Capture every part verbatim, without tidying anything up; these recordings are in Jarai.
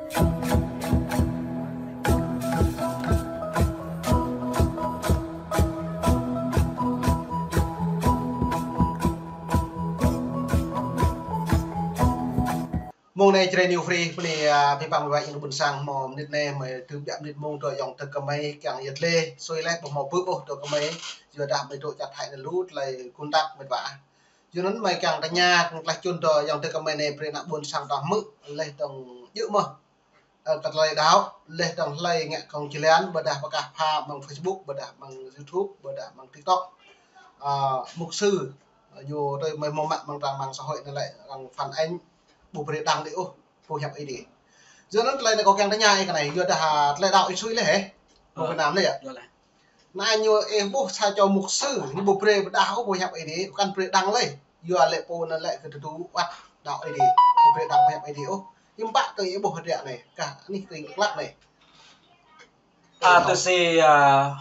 Mông anai Jrai New Free, bơni, a, abih bang wai yang ƀuôn sang hmâo mơnit anai, mơi tơbiă mơnit mông tơ ayŏng adơi gơmơi kiăng yăt lĕ, sui lĕ ƀu hmâo pơpŭ ôh tơ gơmơi, yua dah mơi dŏ čar Thái anai lu tơlơi kơnơ̆ng mĕt wa. Yua anŭn mơi kiăng tơña, kiăng klah čun tơ ayŏng adơi gơmơi anai brơi ană ƀuôn sang ta hmư̆, lĕ dong djơ̆ mơ̆. Ơ, kơ tơlơi đaŏ, lĕ dong hlơi ngă kông jơlan, ƀôdah pơkă pha mơ̆ng Facebook, ƀôdah mơ̆ng YouTube, ƀôdah mơ̆ng TikTok. Ơ, mục sư, ñu tui mơi hmâo mă mơ̆ng trang mạng xã hội anai lĕ, arăng phản ánh, ƀu brơi đăng đĭ ôh, boh hiăp Ơi Adai. Yua anŭn tơlơi anai kâo kiăng tơña ih kơ anai, yua dah, a, tơlơi đaŏ ih sui lĕ hĕ? Ơ, Việt Nam lĕ yơh. Yua lĕ. Anai ñu ih ƀuh sa čô mục sư, ñu ƀu brơi pơdah ôh boh hiăp Ơi Adai, kăn brơi đăng lĕ. Yua lĕ pô anŭn lĕ kơ tơdu wăt đaŏ Ơi Adai, ƀu brơi đăng boh hiăp Ơi Adai ôh. Hiư̆m pă tui ih ƀuh hơdră anai, kah anih tui klăk anai. A, tui si, a,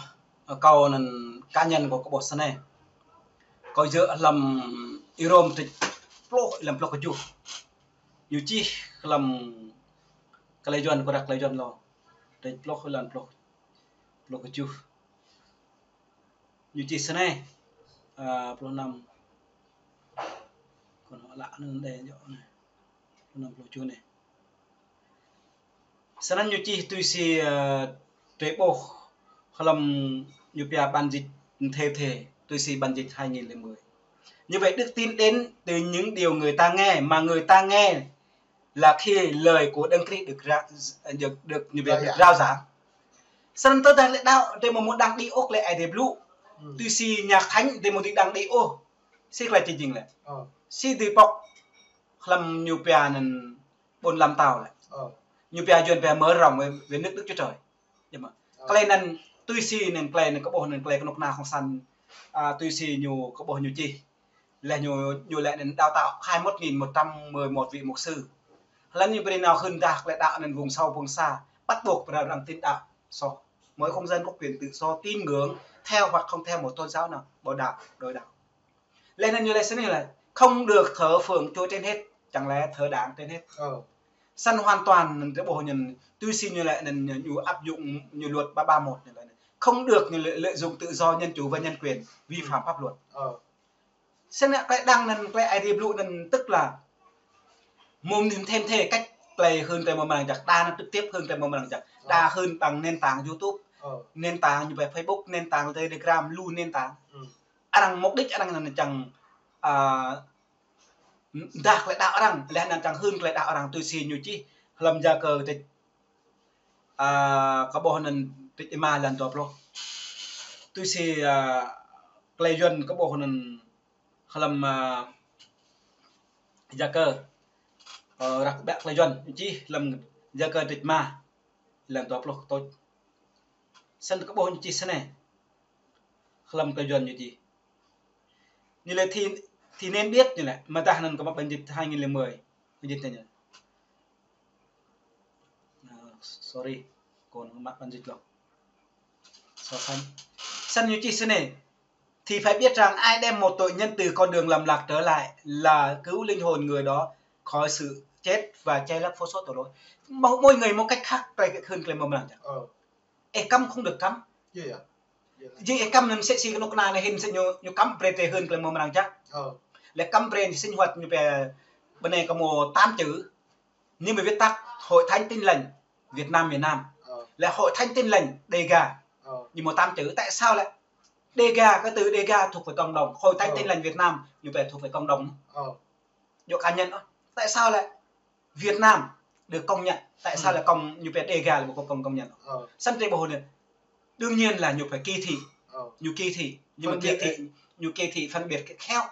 kâo anŭn cá nhân kâo kơ ƀuh snei. Kâo djơ̆ hlăm Y-Rôm trĭch pluh, hlăm pluh kơjuh. Ñu čih hlăm Tơlơi Yuan, kơ ră Tơlơi Yuan lŏ. Trĭch pluh, hlăm pluh, pluh kơjuh. Ñu čih snei, a, pluh năm. Kâo hŏ lăk anŭn đơi djơ̆ anai. Pluh năm, pluh kơjuh anai. Snăn ñu čih tui si, a, drơi ƀuh hlăm ñu pia bản dịch Thêu Thêu, tui si bản dịch hai nghìn lẻ mười. Như vậy, đức tin đến từ những điều người ta nghe, mà người ta nghe là khi lời của Đấng Christ được ra-, được, được, như vậy, rao giảng. Rao giảng. Snăn tơdah lĕ đaŏ, drơi mơ̆ mơ̆ đăng đĭ ôh tơlơi Ơi Adai blŭ. Hmm. Tui si nhạc thánh, drơi mơ̆ dưi đăng đĭ ôh. Si tơlơi či jing lĕ. Ơ. Si dưi pŏk hlăm ñu pia anŭn ƀôn lan tâo lĕ. Ơ. Ñu pia Yuan pia mở rộng về, về nước Đức Chúa Trời. Djơ̆ mơ̆. Ơ. Tơlơi anŭn tui si anŭn tơlơi anŭn kơ ƀuh anŭn tơlơi kơnuk kơna kông sản, a, tui si ñu kơ ƀuh ñu čih. Lĕ ñu, ñu lĕ anŭn đào tạo hai mươi mốt nghìn một trăm mười một vị mục sư. Hlăm ñu brơi nao hưn dah tơlơi đaŏ anŭn vùng sâu vùng xa, bắt buộc phải là tin đaŏ soh. Mỗi công dân có quyền tự do tín ngưỡng theo hoặc không theo một tôn giáo nào, bảo đạo, đối đạo. Lĕ anŭn ñu lĕ snei lĕ, không được thờ phượng Chúa trên hết, chẳng lẽ thờ đảng trên hết. Ơ. Snăn hoàn toàn anŭn drơi ƀuh anŭn, tui si ñu lĕ anŭn ñu, ñu áp dụng ñu luật ba ba một ñu lĕ anŭn. Không được ñu lợi, lợi dụng tự do, dân chủ và nhân quyền, vi phạm pháp luật. Ơ. Snăn lĕ tơlơi đăng anŭn tơlơi Ơi Adai blŭ anŭn tức là mơ̆ng anŭn thêm thê cách tơlơi hưn tơlơi mơ̆ng arăng jăk, đa anŭn trực tiếp hưn tơlơi mơ̆ng arăng jăk. Ơ. Đa hưn bằng nền tảng YouTube, ơ, nền tảng ñu pia Facebook, nền tảng Telegram, lu nền tảng. Ừ. Arăng mục đích arăng anŭn čang, a, dah tơlơi đaŏ arăng, lĕ anŭn čang hưn tơlơi đaŏ arăng tui si ñu čih hlăm Yakơ trĭch, a, kơ ƀuh anŭn trĭch êma lan dua pluh. Tui si, a, tơlơi Yuan kơ ƀuh anŭn hlăm, a, Yakơ, ơ, ră kơ ƀiă tơlơi Yuan ñu čih hlăm Yakơ trĭch êma lan dua pluh tuč. Snăn kơ ƀuh ñu čih snei. Hlăm tơlơi Yuan ñu čih. Ñu lĕ thì, thì nên biết ñu lĕ, mơ̆ dah anŭn kơ mă bản dịch hai nghìn lẻ mười. Bản dịch anai ñu. Ơ, sorry, kâo mă bản dịch lŏ. So sánh. Snăn ñu čih snei. Thì phải biết rằng ai đem một tội nhân từ con đường lầm lạc trở lại là cứu linh hồn người đó khỏi sự chết và che lấp vô số tội lỗi. Mỗi, mỗi người một cách khác, tơlơi hưn tơlơi mơ̆ng arăng jăk. Ơ. Ih cấm không được cấm. Iya, iya. Iya. Jing ih cấm anŭn msĕ si kơnuk kơna anai hĭn msĕ ñu, ñu cấm brơi drơi hưn tơlơi mơ̆ng arăng jăk. Ơ. Lĕ cấm brơi ñu sinh hoạt ñu pia bơnai kơ mơ̆ tám chữ. Nhưng mà viết tắt Hội Thánh Tin Lành Việt Nam miền Nam. Ơ. Lĕ Hội Thánh Tin Lành Đêga. Ơ. Nhưng mà tám chữ, tại sao lĕ Đêga, cái từ Đêga thuộc về cộng đồng, Hội Thánh Tin Lành Việt Nam, ñu pia thuộc về cộng đồng. Ơ. Djŏ cá nhân ôh. Tại sao lĕ Việt Nam được công nhận? Tại sao lĕ công, ñu pia Đêga lĕ ƀu công, công nhận? Ơ. Snăn drơi ƀuh anai. Đương nhiên là ñu phải kỳ thị. Ơ. Ñu kỳ thị. Nhưng mà phân biệt kỳ thị, ñu kỳ thị phân biệt khéo.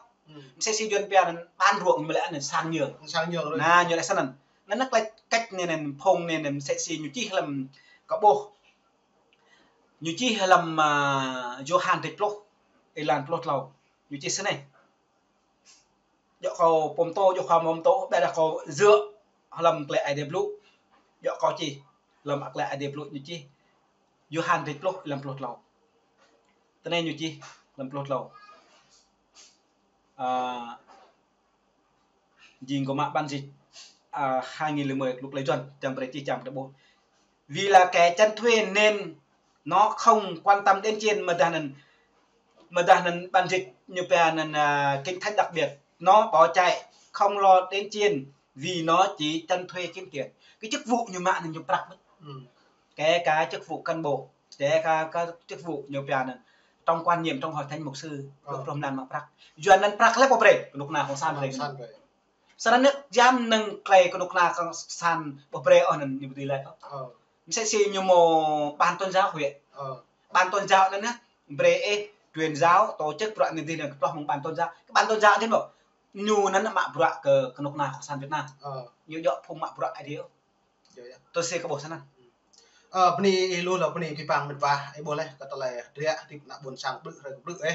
Msĕ si Yuan pia anŭn bán ruộng mơ̆ lĕ anŭn sang nhượng. Sang nhượng rồi. Anŭn ñu lĕ snăn. Anŭn, anŭn tơlơi cách anai anŭn phung anai anŭn msĕ si ñu čih hlăm kơ ƀuh. Ñu čih hlăm, a, Yôhan trĭch pluh, êlan pluh klâo. Ñu čih snei. Djŏ kâo pơm tô, djŏ kâo mơ̆ pơm tô, ƀiădah kâo djơ̆ hlăm tơlơi Ơi Adai blŭ. Djŏ kâo čih hlăm tơlơi Ơi Adai blŭ ñu čih. Yôhan trĭch pluh, êlan pluh klâo. Tơnai ñu čih hlăm pluh klâo. A, jing kâo mă bản dịch à, hai nghìn lẻ mười, kluk lĕ Yuan, čang brơi čih čang brơi ƀuh. Vì là kẻ tránh thuế nên nó không quan tâm đến chiên, mơdah anŭn, mơdah anŭn bản dịch ñu pia anŭn, à, Kinh Thánh đặc biệt, nó bỏ chạy, không lo đến chiên, vì nó chỉ tránh thuế kiếm tiền. Cái chức vụ ñu mă anŭn ñu prăk. Ừ. Kể cả chức vụ cán bộ, kể cả các chức vụ ñu pia anŭn trong quan niệm trong hội thánh mục sư, Ờ. Prŏng mlan mă prăk. Yuan anŭn prăk lĕ pô brơi, kơnuk kơna cộng sản brơi. Cộng sản brơi. Sơnăn nơ̆k jam nơ̆ng klei kơnuk kơna cộng sản ƀu brơi ôh anŭn ñu ƀu dưi laĭ ôh. Ờ. Msĕ si ñu mơ̆ ban tôn giáo huyện. Ờ. Ban tôn giáo anŭn nă, brơi ih truyền giáo, tổ chức bruă anai dih anŭn kơplah mơ̆ng ban tôn giáo. Kơ ban tôn giáo dih mơ̆. Ñu anŭn mă bruă kơ kơnuk kơna cộng sản Việt Nam. Ờ. Ñu djŏ phung mă bruă Aê Diê ôh. Yơh, yơh. Tui si kơ ƀuh sơnăn. Ơ, bơni ih lu lŏ bơni pơpă mĭt wa, ih ƀuh lĕ, kơ tơlơi hơdră, hơdip ană ƀôn sang ƀrư̆, hrơi ƀrư̆, ơ.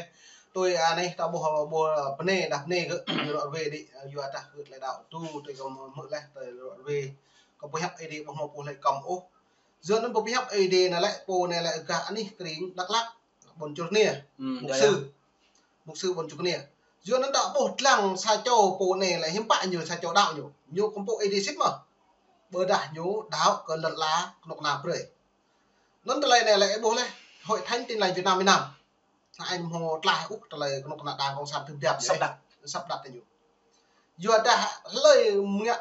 Tui, ơ, anai, ta ƀuh, ƀuh bơnai, đah bơnai gơ̆, ñu ră ruai đĭ, ơ, yua dah gơ̆ tơlơi đaŏ, tui, tui kơ mơ̆ lĕ, tơlơi ră ruai. Kơ pơhiăp Aê Diê ƀu hmâo pô hlơi kăm ôh. Yua anŭn pơhiăp Aê Diê anai lĕ, pô anai lĕ gah anih tring Dak Lak, ƀôn Čư̆ Rơnia, Ư, mục sư. Mục sư ƀôn Čư̆ Rơnia. Yua anŭn ta ƀuh lăng sa čô pô anai lĕ hiư̆m pă ñu sa čô đaŏ ñu. Ñu kơkuh pơpŭ Aê Diê sĭt mơ̆. Ƀôdah ñu đaŏ kơ lŏn ala kơnuk kơna brơi. Anŭn tơlơi anai lĕ ih ƀuh lĕ, Hội Thánh Tin Lành Việt Nam, Việt Nam. Anai ih hmâo tlaih ôh tơlơi kơnuk kơna đảng cộng sản tŭ biă. Sắp đặt. Sắp đặt ñu. Yua dah hlơi ngă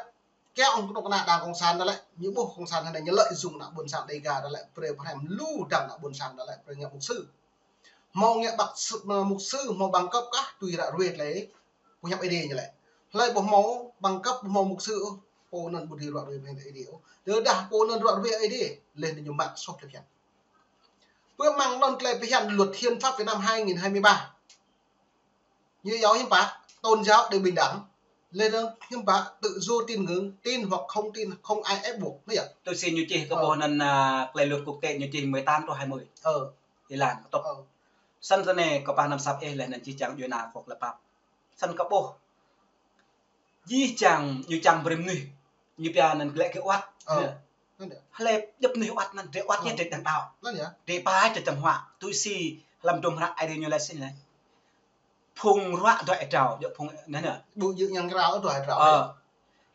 kiăng kơnuk kơna đảng cộng sản anŭn lĕ, ñu ƀuh cộng sản anai ñu lợi dụng ană ƀôn sang Đêga anŭn lĕ, brơi pơhrăm lu dăng ană ƀôn sang anŭn lĕ, brơi ngă mục sư. Hmâo ngă bác sư, mục sư, hmâo bằng cấp kah, tui ră ruai tơlơi pơhiăp Aê Diê ñu lĕ. Hlơi ƀu hmâo bằng cấp, ƀu hmâo mục sư ôh, pô anŭn ƀu dưi ră ruai pơhiăp Aê Diê ôh. Tơdah pô anŭn ră ruai Aê Diê, lĕ ñu mă soh tơlơi phiăn. Pơmăng anŭn tơlơi phiăn luật hiến pháp Việt Nam hai nghìn hai mươi ba. Ñu yua hiư̆m pă, tôn giáo đều bình đẳng. Lĕ anŭn hiư̆m pă, tự do tín ngưỡng, tin hoặc không tin, không ai ép buộc. Anŭn yơh. Tui si ñu čih kơ Ơ. Ƀuh anŭn, à, tơlơi luật quốc tế ñu čih mười tám truh hai mươi. Ơ. Ih lăng, tŏk. Ơ. Sơnăn tơ anai kơplah anăm săp ih lĕ anŭn čih čang djuai ania kơ lĕ pap. Sơnăn kơ ƀuh. Jih jang ñu čang brơi mơnuih. Ñu pia anŭn lĕ kơ wăt. Ơ. Anŭn yơh. Hlơi djŏp mơnuih wăt anŭn, drei wăt ñu drei đang đaŏ. Anŭn yơh. Drei pơčah čăm huă. Tui si hlăm dôm hră Aê Diê ñu laĭ sĭt lĕ. Phung ruă dŏ ih drao, djŏ phung anŭn yơh. Ƀu djơ̆ ñang krao dŏ ih drao. Ơ.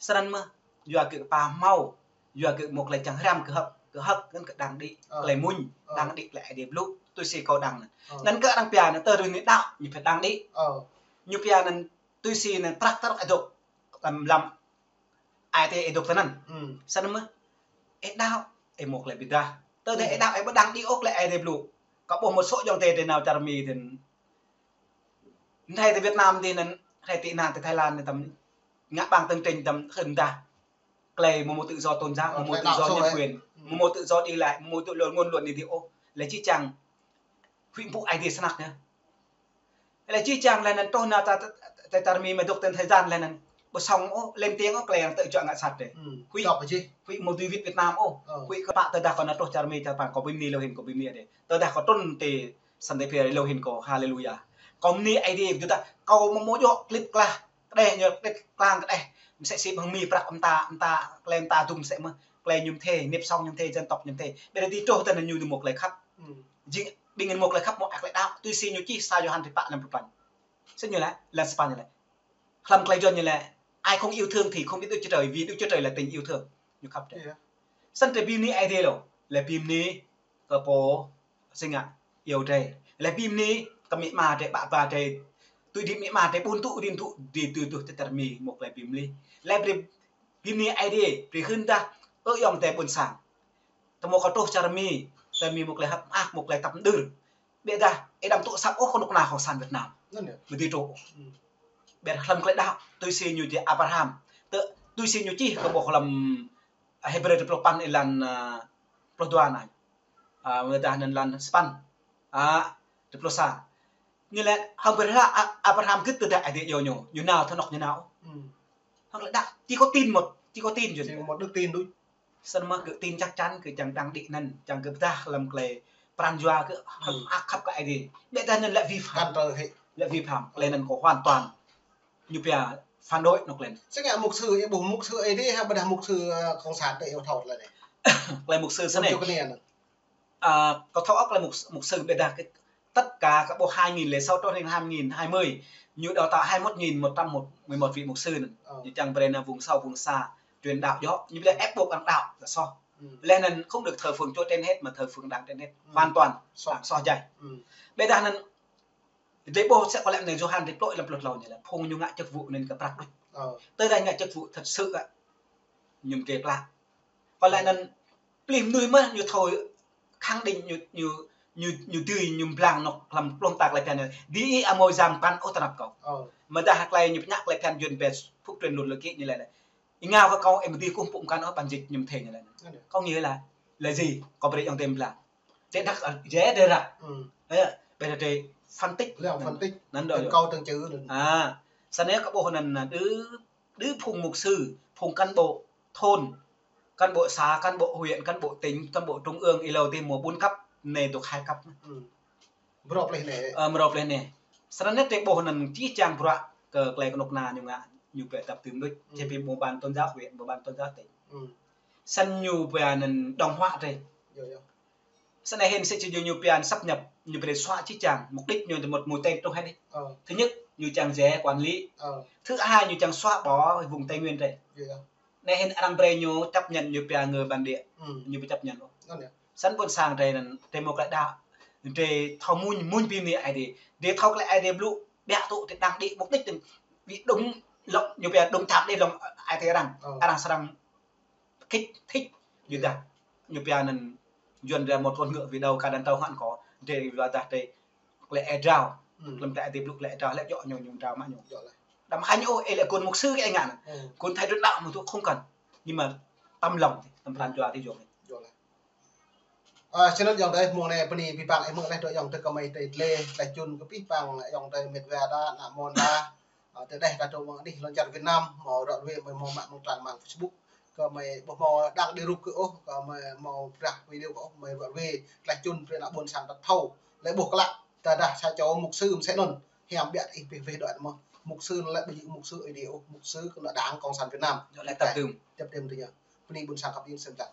Sơnăn mơ̆, yua kơ pơhmâo, yua kơ mơ̆ tơlơi čang hrăm kơ hơ̆k, kơ hơ̆k, anŭn kơ đang đĭ, Ơ. Tơlơi mŭñ, Ơ. Đang đĭ tơlơi Aê Diê blŭ, tui si kâo đang anŭn. Ơ. Anŭn kơ arăng pia anŭn, tơdah ñu đaŏ, ñu pơhiăp đang đĭ. Ơ. Ñu pia anŭn, tui si anŭn prăk tơlơi adôk, lăm, lăm, ai tê ih dŏ tơ anŭn. Ư. Sơnăn mơ̆, ih đaŏ, ih mơ̆ tơlơi ƀiă dah. Tơdah Ư. Ih đaŏ, ih ƀu đang đĭ ôh tơlơi Aê Diê blŭ. Kâo ƀuh mơ̆ sŏk ayŏng adơi tơ nao čar Mi tơ anŭn. Anai tơ Việt Nam dih anŭn, anai tơ anai tơ Thái Lan anai tăm, ngă bằng tơ̆ng tơ̆ng tăm hơ̆n dah. Tơlơi mơ̆ mơ̆ tự do tôn giáo, Ơ, mơ̆ mơ̆ tự do nhân quyền, Ư. Mơ̆ mơ̆ tự do đi lại, mơ̆ mơ̆ tự do ngôn luận anai dih ôh. Lĕ čih čang huĭ mpŭ Aê Diê snăk anai. Lĕ čih čang lĕ anŭn truh nao ta, ta, ta, ta čar Mi mơ̆ dŏ tơ̆n thời gian lĕ anŭn. Ƀu sŏng ôh, lên tiếng ôh, tơlơi arăng tơčuă ngă sat dih. Ư, huĭ, dŏ pơ jih. Huĭ mơ̆ dưi wĭt Việt Nam ôh. Ơ. Huĭ kơ pă tơdah kâo nao truh čar Mi čar păng kâo ƀu bơni lu hĭn kâo ƀu bơni Aê Diê. Tơdah kâo trŭn tơ Santa Fe lu hĭn kâo, haleluya. Kâo bơni Aê Diê, tơdah kâo mơ̆ mơ̆ djŏ klĭt klah, kơđeh ñu klĭt klang kơđeh. Msĕ si ƀing Mi prăk mơta, mơta, tơlơi mơta dŭm msĕ mơ̆. Tơlơi ñu mơthê, nếp sống ñu mơthê, dân tộc ñu mơthê. Ƀiădah tơl truh tơ anŭn ñu mơ̆ tơlơi khăp. Ư. Jing ƀing ñu mơ̆ tơlơi khăp mơ̆ ai tơlơi đaŏ, tui si ñu čih sa Yôhan črăn pă lăm pluh păn. Sĭt ñu laĭ, lăm sa păn ñu laĭ. Hlăm tơlơi Yuan ñu laĭ, ai không yêu thương thì không biết Đức Chúa Trời, vì Đức Chúa Trời là tình yêu thương. Ñu khăp drei. Yơh. Sĭt drei bơni Aê Diê lu, lĕ bơni kơ pô sing ngă iâu drei. Lĕ bơni kơ amĭ ama drei, ƀă ba drei. Tui dih amĭ ama drei ƀun tŭ, rin tŭ, dih tui tŭ tơ čar Mi mơ̆ tơlơi bơni. Lĕ brơi bơni Aê Diê, brơi hưn dah, ơ ayŏng adơi ƀôn sang. Tơmơ̆ kâo truh čar Mi, čar Mi mơ̆ tơlơi hơ̆k mơak, mơ̆ tơlơi tăp mơđơr. Ƀiădah, ih đăm tŭ săp ôh kơnuk kơna cộng sản Việt Nam. Anŭn yơh. Ƀu dưi truh. Ư. Ƀiădah hlăm tơlơi đaŏ, tui si ñu čih Abraham. Tơ, tui si ñu čih kơ ƀuh hlăm, ơ, Hêbrơ pluh păn êlan, ơ, pluh dua anai. Ơ, mơ̆ dah anŭn êlan sa păn. Ơ, pluh sa. Ñu laĭ, hăng ƀiădah, A-, Abraham gĭt tơdah Aê Diê iâu ñu, ñu nao thâo anŏ ñu nao. Ư. Hăng laĭ đaŏ, chỉ có tin một, chỉ có tin yơh. Chỉ một đức tin thôi. Sĭt mơ̆ gơ̆ tin chắc chắn gơ̆ čang đang đĭ anŭn, čang gơ̆ pơdah lăm tơlơi pran jua gơ̆ Ư. Hăng ăt khăp kơ Aê Diê. Ƀiădah anŭn lĕ vi phạm. Cản trở hĭ. Lĕ vi phạm, tơlơi anŭn kâo hoàn toàn. Ñu pia phản đối anŏ tơlơi anŭn. Sing ngă mục sư, ih ƀuh mục sư Aê Diê hă ƀôdah mục sư, ơ, cộng sản tơ iâu thâo tơlơi anai. Tơlơi mục sư sĭt anai. Mục sư kơ anai anŭn. Ơ, kâo thâo ôh tơlơi mục, mục sư ƀiădah kơ tất cả kâo ƀuh hai nghìn lẻ sáu truh hai nghìn hai mươi, ñu đào tạo hai mươi mốt nghìn một trăm mười một vị mục sư anŭn. Ơ. Ñu čang brơi nao vùng sâu, vùng xa. truyền đạo djơ̆, ñu ƀu lĕ ép buộc arăng đạo, là soh. Ư. Lĕ anŭn không được thờ phượng Chúa trên hết mà thờ phượng đảng trên hết, ư, hoàn toàn, soh, đảng soh djai. Ư. Ƀiădah anŭn, lĕ ƀuh sĕ kơ lĕ anai Yôhan rơplŏ lăm pluh tlâo ñu lĕ, phung ñu ngă chức vụ anŭn kơ prăk đôč. Ơ. Tơdah ngă chức vụ thật sự á, ñu mơdrê plă. Kơ lĕ anŭn, plih mơnuih mơ̆n ñu thâo khẳng định ñu, ñu, ñu, ñu dưi ñu blang nŏk lăm pluh ta tơlơi phiăn anai. Dih ih amâo jang păn ôh tơnap kâo. Ơ. Mơdah tơlơi ñu pơñă tơlơi phiăn Yuan ƀĕ phúc truyền luôn lơ kĭ ñu lĕ anai. Ih ngă kơ kâo, ih mơdih kơkuh pŭ mơkăn ôh, bản dịch ñu mơthê ñu lĕ anai. Anŭn. Kâo ngă lĕ, lĕ djai, kâo brơi ayŏng adơi blang. Tơdah, ơ, djai drei răk. Ư. Ơ, ƀĕ drei phân tích. Lĕ phân tích. Anŭn dŏ. Từng câu từng chữ anŭn. À, săn anai kâo ƀuh anŭn, đơ, đơ phung mục sư, phung cán bộ thôn, cán bộ xã, cán bộ huyện, cán bộ tỉnh, cán bộ trung ương, ih hlâo dih mơ̆ bốn cấp, anai dŏ hai cấp. Ư. Mơrô plih anai. Ơ, mơrô plih anai. Săn anai drei ƀuh anŭn čih čang bruă kơ tơlơi kơnuk kơna ñu ngă, ñu ƀĕ dăp dưm đôč. Ư. Či ƀing bộ ban tôn giáo huyện, bộ ban tôn giáo tỉnh. Ư. Săn ñu ƀĕ anŭn đồng hóa drei. Yơh, yơh. Săn anai hĭn sĕ či ñu, ñu pia sáp nhập, ñu brơi xóa čih čang, mục đích ñu một mũi tên trong hai đih. Ơ. Thứ nhất, ñu čang djai quản lý. Ơ. Thứ hai, ñu čang xóa bỏ vùng Tây Nguyên drei. Yơh, yơh. Anai hĭn arăng brơi ñu chấp nhận ñu pia người bản địa. Ư. Ñu ƀu chấp nhận ôh. Anŭn yơh. Săn ƀôn sang drei anŭn, drei mơ̆ tơlơi đaŏ. Drei thâo mơ̆ng, mơ̆ng ƀing anai ai dih. Drei thâo tơlơi ai dih blŭ, ƀiă tŭ, drei đang đĭ mục đích tơ̆ng. Vì đúng lŏng, ñu pia đúng chăm đih lŏng ai dih arăng. Ơ. Arăng srăng khích, thích, ñu dah. Ñu pia anŭn Yuan ƀĕ một con ngựa vì đầu cả đàn trâu hẳn có, drei ƀu dah drei tơlơi ê drao. Ư. Lăm tơlơi ai dih blŭ tơlơi ê drao lĕ djơ̆ ñu, ñu drao mă ñu. Djơ̆ lĕ. Đăm hăng ôh, ih lĕ kôn mục sư ih ngă anŭn. Ư. Kôn thầy truyền đạo mơ̆ tŭ không cần. Nhưng mà tấm lòng, tơlơi pran jua dih yơh. Djơ̆ lĕ. À, channel ayŏng adơi, mông anai bơni abih bang ih mơ̆ lĕ dŏ ayŏng adơi kơ mơi tơlơi, tơlơi čun kơ abih bang ayŏng adơi met wa ta, ană mơnuih ta. Ơ, tơdah ta dŏ mơ̆ng anih lŏn čar Việt Nam, mơ̆ ră ruai mơi mơ̆ mă mơ̆ng trang mạng Facebook. Kơ mơi ƀuh mơ̆ đang đi rup kơ ôh, kơ mơi mơ̆ brah video kơ ôh, mơi ră ruai tơlơi čun brơi ană ƀôn sang ta thâo. Lĕ ƀuh klă, tơdah sa čô mục sư mơsĕ anŭn, hiam biă ih pih pih dŏ mơ̆. Mục sư anŭn lĕ ƀu djơ̆ mục sư Ơi Adai ôh, mục sư kơ ană đảng Cộng sản Việt Nam. Djơ̆ lĕ tăp tưm. Tăp tưm tơ ñu. Bơni ƀôn sang khăp yơh sem čăt.